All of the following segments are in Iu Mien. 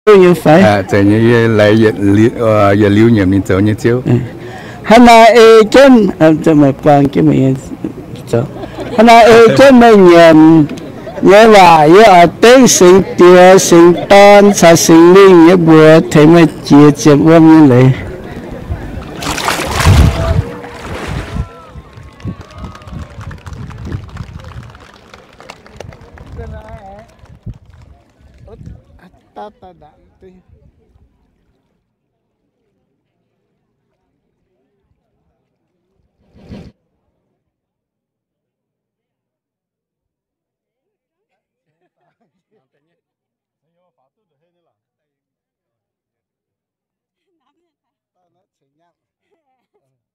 Ziouv nyei fai? Aa, zeiz nyei, yie laengz yietc liuz, yietc liuz nyiemc ninh zoux nyei Ziouv. Hnangv naaiv ei jienv, meih buang jienv meih nyei zoux. Hnangv naaiv ei jienv meih nyiemc nyei waac, yie oix dengv Singx Diex, Singx Dorn caux Singx Lingh nyei mbuox tengx meih jiex ziepc wuom nyei leiz. Heuc mbuox heuc haaix?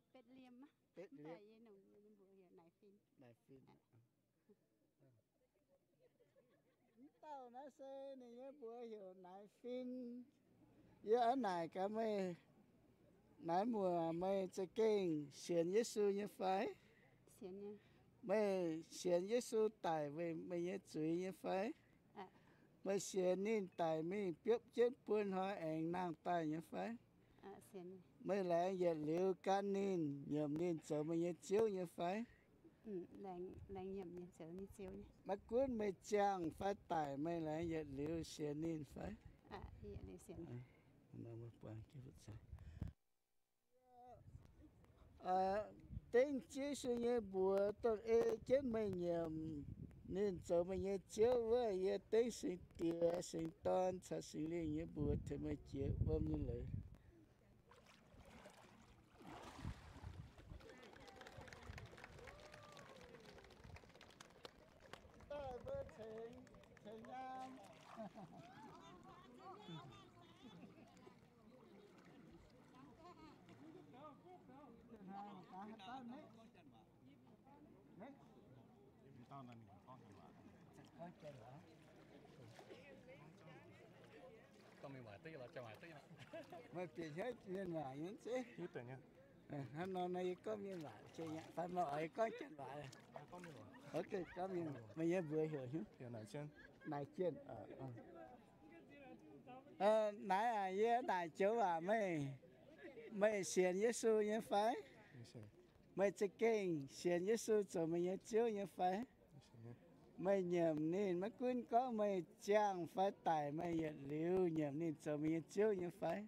Betv Liemh. Betv Liemh. Mv baac yie longc ninh mbuox heuc Naaic Fin. Naaic Fin. Mv dauh naaiv se ninh nyei mbuox heuc Naaic Fin. Yie oix naaic gaax meih, naaiv muoc, meih za'gengh sienx Yesu nyei fai? Meih sienx Yesu daic weic meih nyei zuiz nyei fai? Meih sienx ninh daic mingh biopv jienv buo hnoi aengx nangh daaih nyei fai? Meih laengz yietc liuz gan ninh, nyiemc ninh zoux meih nyei Ziouv nyei fai? Maiv gunv meih ziangh fai daic, meih laengz yietc liuz sienx ninh fai? Dengv Yesu nyei mbuox dongh ei jienv meih nyiemc ninh zoux meih nyei Ziouv wuov, yie dengv Singx Diex, Singx Dorn caux Singx Lingh nyei mbuox tengx meih jiex wuom nyei leiz. Meih bieqc hnyouv mienh waac nyei zeiv? Hnangv nor nor yie gorngv mienh waac, fai meih oix gorngv janx waac? Meih nyei mbuox heuc hnyouv? Naaic Jienh. Naaiv aac, yie naaic joux waac meih, meih sienx Yesu nyei fai? Meih za'gengh sienx Yesu zoux meih nyei Ziouv nyei fai? Meih nyiemc ninh, maiv gunv gorngv meih ziangh fai daic, meih yietc liuz nyiemc ninh zoux meih nyei Ziouv nyei fai?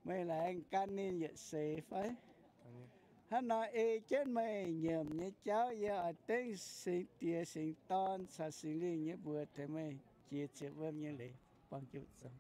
Meih laengz gan ninh yietc seix fai? Hnangv nor ei jienv meih nyiemc nyei jauv, yie oix dengv Singx Diex, Singx Dorn caux Singx Lingh nyei mbuox tengx meih jiex ziepc wuom nyei leiz. Buangh jienv zoux.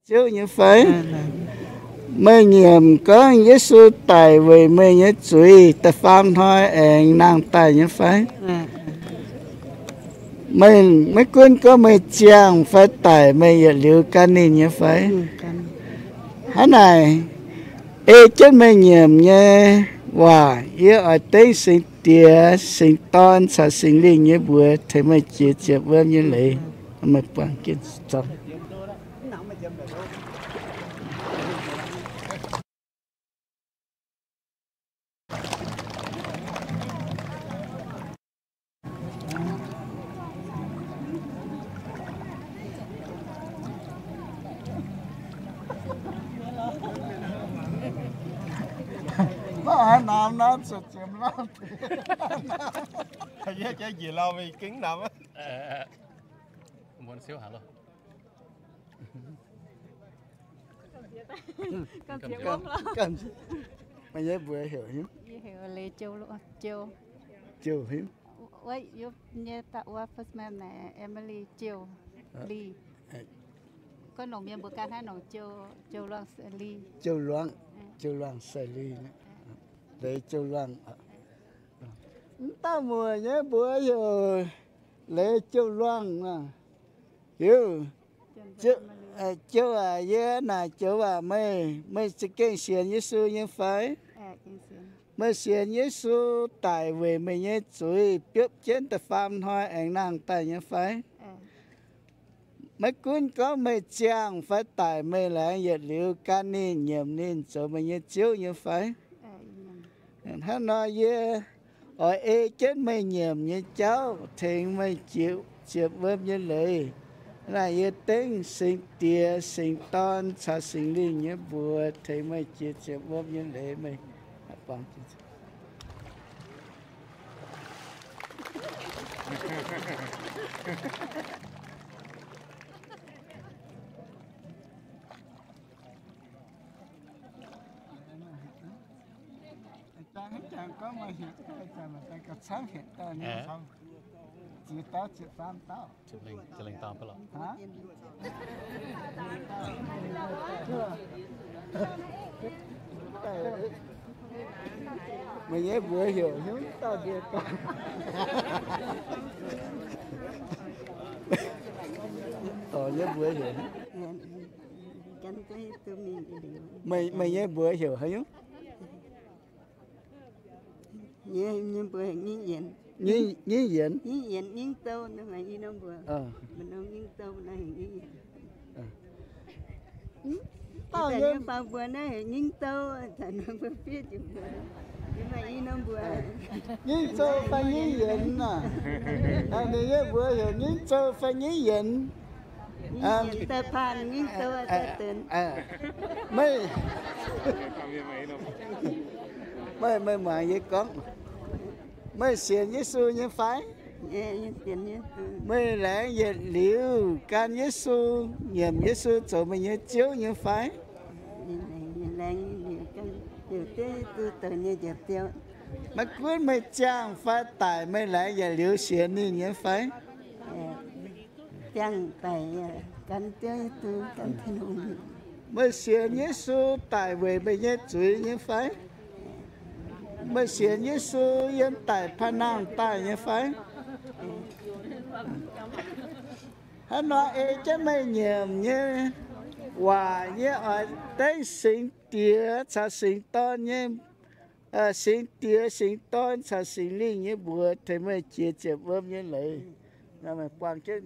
Ziouv nyei fai? Meih nyiemc gorngv Yesu daic weic meih nyei zuiz, da'faam hnoi aengx nangh daaih nyei fai? Meih maiv gunv gorngv meih ziangh fai daic, meih yietc liuz gan ninh nyei fai? Hnangv naaic, ei jienv meih nyiemc nyei waac, yie oix dengv Singx Diex, Singx Dorn caux Singx Lingh nyei mbuox tengx meih jiex ziepc wuom nyei leiz. Meih buangh jienv zorng. Mv haaix norm norm suonc ziemx lauh. Yie jaaix njiec lauh meih gengh norm. Muonz siouv haic loh. Meih nyei mbuox heuc haaix nyungc? Yie heuc Leiz Jouh Luangh, Jouh. Jouh haaix nyungc? Wuov nyei dauh wuov first name naaic Emily Jouh Li. Gorngv longc mienh mbuo ganh hnangv nongc Jouh, Jouh Luangh Sai Li. Jouh Luangh, Jouh Luangh Sai Li. Leiz Jouh Luangh. Mv dauh muoc nyei mbuox heuc Leiz Jouh Luangh. Liuz, Jouh aac, yie naaic joux waac meih, meih za'gengh sienx Yesu nyei fai? Meih sienx Yesu daic weic meih nyei zuiz, biopv jienv da'faam hnoi aengx nangh daaih nyei fai? Maiv gunv gorngv meih ziangh fai daic, meih laengz yietc liuz gan ninh, nyiemc ninh zoux meih nyei Ziouv nyei fai? Hnangv nor yie oix ei jienv meih nyiemc nyei jauv tengx meih jiex ziepc wuom nyei leiz. Naaic yie dengv Singx Diex, Singx Dorn caux Singx Lingh nyei mbuox tengx meih jiex ziepc wuom nyei leiz. Meih Meih nyei mbuox heuc haaix nyungc? Dorh nyei mbuox heuc, meih nyei mbuox heuc haaix nyungc? Nyei mbuox Nyingv Yienx. Nyingv Yienx. Nyingv Yienx, Nyingv Zou, naaiv maaih i norm mbuox. Mbuo norm Nyingv Zou, naaiv heuc Nyingv Yienx. Dauh nyei faaux mbuox naaiv heuc Nyingv Zou, zanc mbuo fiev jiex mbuox. Yie maaih i norm mbuox. Nyingv Zou fai Nyingv Yienx naaic? Ninh nyei mbuox heuc Nyingv Zou fai Nyingv Yienx? Nyingv Yienx daaih paanh Nyingv Zou daaih deix. Meih, meih, meih muangx yie gorngv, meih sienx Yesu nyei fai? Meih laengz yietc liuz gan Yesu, nyiemc Yesu zoux meih nyei Ziouv nyei fai? Maiv gunv meih ziangh fai daic, meih laengz yietc liuz sienx ninh nyei fai? Meih sienx Yesu daic weic meih nyei zuiz nyei fai? Meih sienx Yesu yiem daic paah nangh daaih nyei fai? Hnangv nor ei jienv meih nyiemc nyei waac yie oix dengv Singx Diex caux Singx Dorn nyei, Singx Diex, Singx Dorn caux Singx Lingh nyei mbuox tengx meih jiex ziepc wuom nyei leiz. Meih buangh jienv,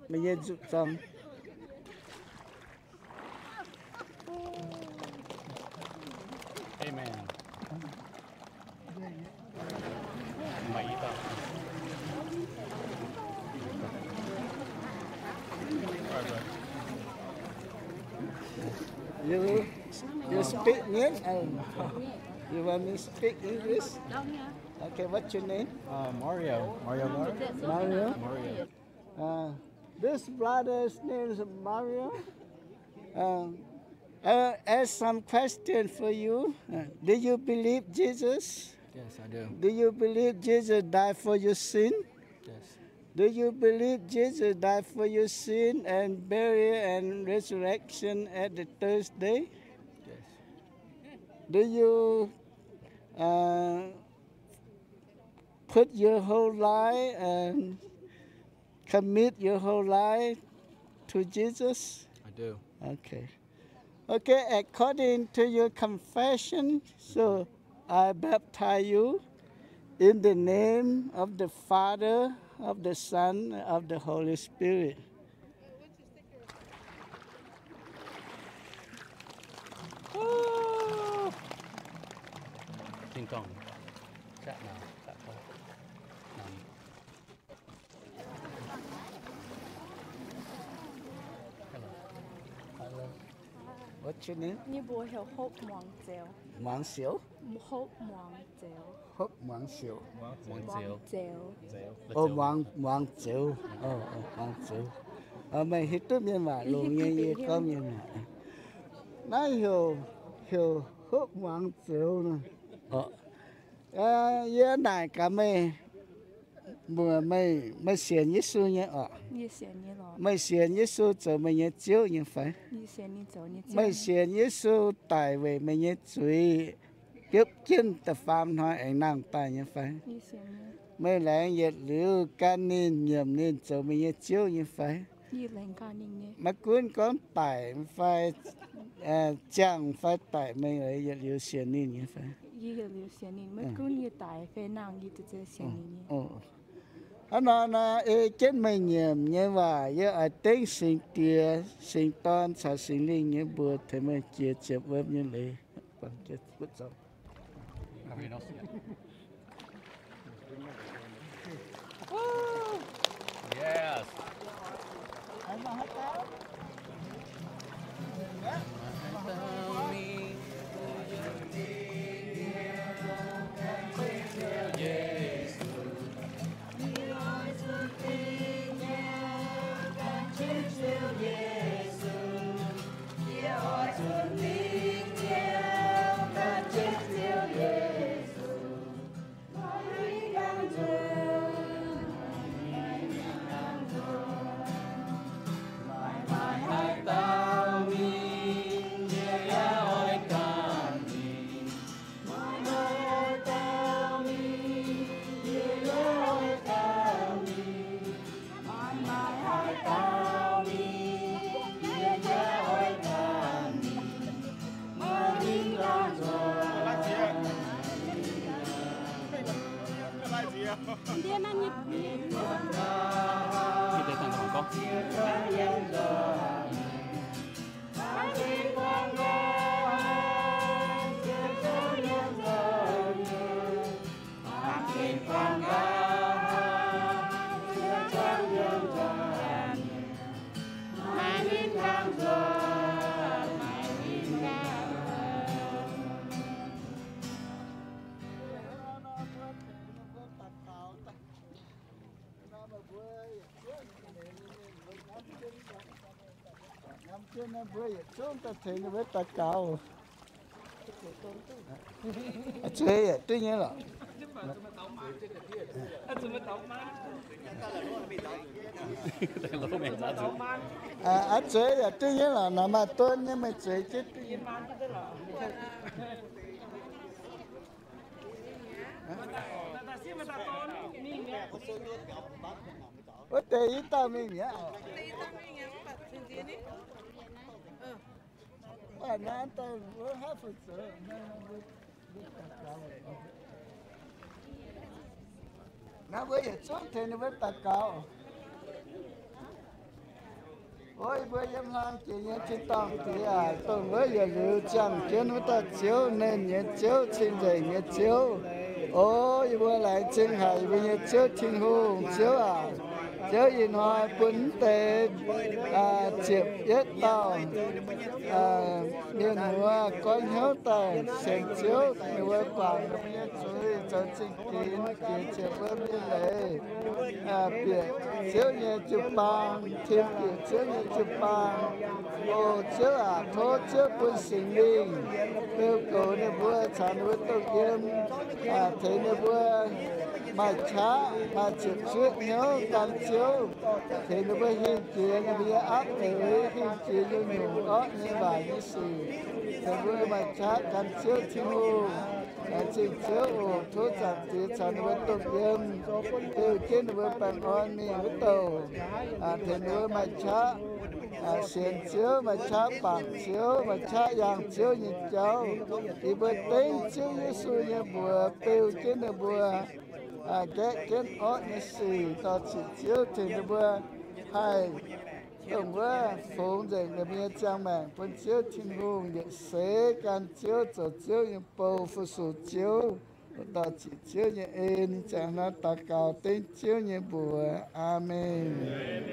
meih nyei nzuqc zorng. You, you speak Mien? You want me speak English? Okay, what's your name? Uh, Mario. Mario Lor. Mario. Mario. Uh, this brother's name is Mario. Um, I ask some question for you. Uh, do you believe Jesus? Yes, I do. Do you believe Jesus died for your sin? Yes. Do you believe Jesus died for your sin and buried and resurrection at the third day? Yes. Do you, uh, put your whole life and commit your whole life to Jesus? I do. Okay. Okay, according to your confession, so I baptize you in the name of the Father, of the Son, of the Holy Spirit. Hello. What's your name? Yie mbuox heuc Hopv Muangz Zeux. Muangz Siouc? Hopv Muangz Zeux. Hopv Muangz Siouc. Muangz Zeux. Muangz Zeux. Oh, Muangz, Muangz Zeux. Oh, oh, Muangz Zeux. Oh, meih hiuv duqv mienh waac longx nyei, yie gorngv mienh waac. Naaiv heuc, heuc Hopv Muangz Zeux nor. Oh. Yie naaic gaax meih, mbuox meih, meih sienx Yesu nyei oc? Meih sienx Yesu zoux meih nyei Ziouv nyei fai? Meih sienx Yesu daic weic meih nyei zuiz, biopv jienv da'faam hnoi aengx nangh daaih nyei fai? Meih laengz yietc liuz gan ninh, nyiemc ninh zoux meih nyei Ziouv nyei fai? Maiv gunv gorngv daic fai, ziangh fai daic, meih yietc liuz sienx ninh nyei fai? Hnangv nor nor, ei jienv meih nyiemc nyei waac, yie oix dengv Singx Diex, Singx Dorn caux Singx Lingh nyei mbuox tengx meih jiex ziepc wuom nyei leiz. Yes. Mbuo yietc zungv daaih tengx ninh mbuo daux gaux. Aa, zueiz yaac duqv nyei lorqc. Aa, zueiz yaac duqv nyei lorqc. Naaic maaih don nyei, meih zueiz jienv duqv nyei. Wuov deix i dauh mingh mi'aqv. Baac naaiv daaih wuov haav fu zoux. Naaiv mbuo yietc zungv tengx ninh mbuo daux gaux. O, yie mbuo yiem hlang jiex nyei tin-dorngh Diex aac, dongh wuov yietc liuz ziangh jienv wuov dauh Ziouv, nernh nyei Ziouv, cing-nzengc nyei Ziouv. O, yie mbuo laengz zingh haic yie mbuo nyei Ziouv Tin-Hungh. Ziouv aac, Ziouv ih hnoi bun mv deix ziepc yietv dauh mienh muoz goiv hnyouv daaih sienx Ziouv, ninh mbuo guangc ninh mbuo nyei zuiz zoux zingh ginx, jiex ziepc wuom nyei leiz, bieqc Ziouv nyei jiu-baang, tim bieqc Ziouv nyei jiu-baang. O Ziouv aac, tov Ziouv bun Singx Lingh beu goux ninh mbuo caux ninh mbuo dongh yiem, tengx ninh mbuo maaih qaqv maaih ziepc zuoqv hnyouv gan Ziouv, tengx ninh mbuo hingh jiex ninh mbuo nyei apv deix, hingh jiex nyungc-nyungc orqv nyei waaic nyei sic. Tengx mbuo maaih qaqv gan Ziouv Tin-Hungh. Laengz zingh Ziouv oc. Tov Zaangc Diex caux ninh mbuo domh yiem, beu jienv ninh mbuo baengh orn mingh wuov douc. Tengx ninh mbuo maaih qaqv sienx Ziouv, maaih qaqv bangc Ziouv, maaih qaqv yangh Ziouv nyei jauv. Yie mbuo dengv Ziouv Yesu nyei mbuox beu jienv ninh mbuo, nqaeqv jienv orqv nyei sic. Dor-ziqc Ziouv tengx ninh mbuo haih dongh wuov fungx nzengc ninh mbuo nyei ziangh maengc bun Ziouv Tin-Hungh, yietc seix gan Ziouv, zoux Ziouv nyei bou, fu-sux Ziouv. Dor-ziqc Ziouv nyei en. Ziangh naaiv daux gaux dengv Ziouv nyei mbuox. Aamen.